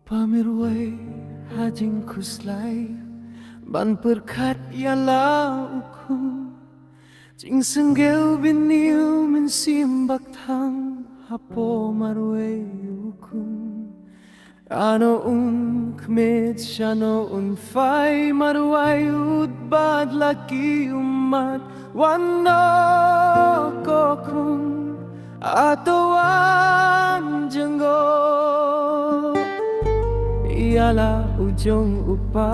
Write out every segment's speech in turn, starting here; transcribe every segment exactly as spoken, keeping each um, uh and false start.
Upa marwei ha jingkhuslai ban pyrkhat ïa la u khun. Jingsngewbha bynriew mynsiem bakthang hapoh marwei u khun. Ano un khmih shano un phai marwei u dei bad la ki ummat. Wan noh ko khun, hato wan jngoh ïa la u jong u kpa.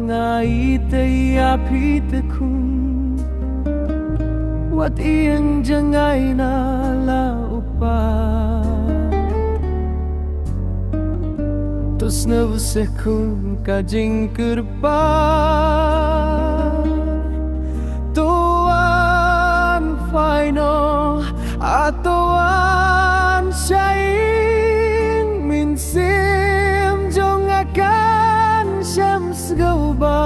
Nga ithuh ïa phi te khun, wat ïeng jngai na la u kpa. To sngew seh khun ka jingkyrpad, to wan phai noh, hato wan shai ïing. Mynsiem jong nga kan shem sngewbha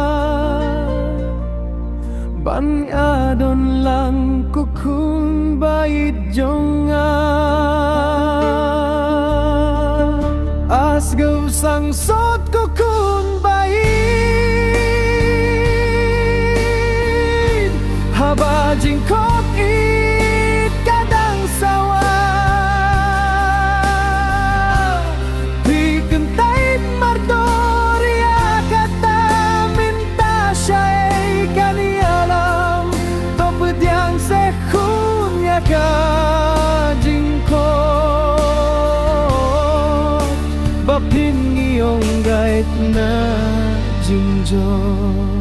ban ïadon lang ko khun ba ïeit jong nga. Sngew sangsot ko khun ba ïeit, haba jingkhot ïeit ka dang sawa. Phi kyntait mardor ïa kata, mynta shaei kan ïalam. To pdiang seh khun ïa ka jingkhot ba phin ïoh gait na jingjot.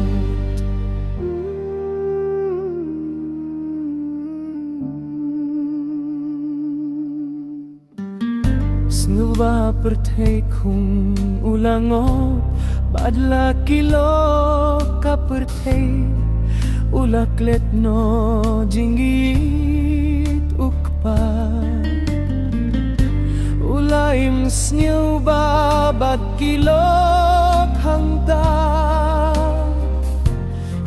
Sngewbha pyrthei khun u la ngop bad la ki lok ka pyrthei. U la klet noh jingïeit u kpa. U la im sngewbha bad ki lok hangta.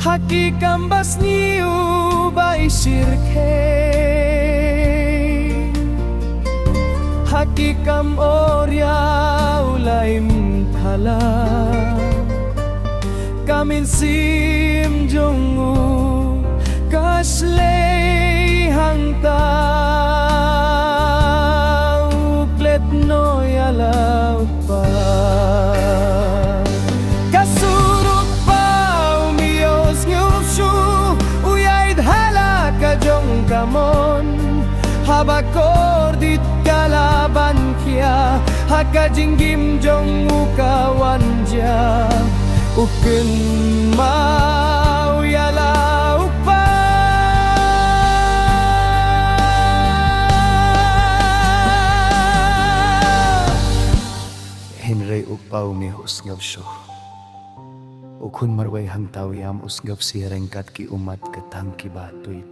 Ha ki kam ba sniew ba i shyrkhei, ha ki kam oria u la im thala. Ka mynsiem jong u ka shlei hangta. U klet noh ïa la u kpa. Ka sur u kpa um ïoh sngewsuk, u ïaid ha la ka jong ka mon. Haba kordit ka la ban khia, ha ka jingim jong u ka wan jia. U kynmaw ïa la u kpa. Hynrei u kpa um ïoh sngewsuk. U khun marwei hangta u ïam u sngewsih ryngkat ki ummat ka tang ki ba tuid.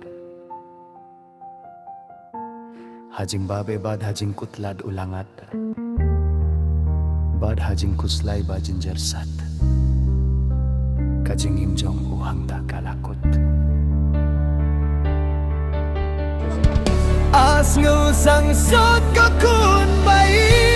Ha jingbeh bad ha jingkutlad u la ngat, bad ha jingkhuslai ba jynjar sat. Ka jingim jong u hangta ka la kut. Sngew sangsot ko khun ba i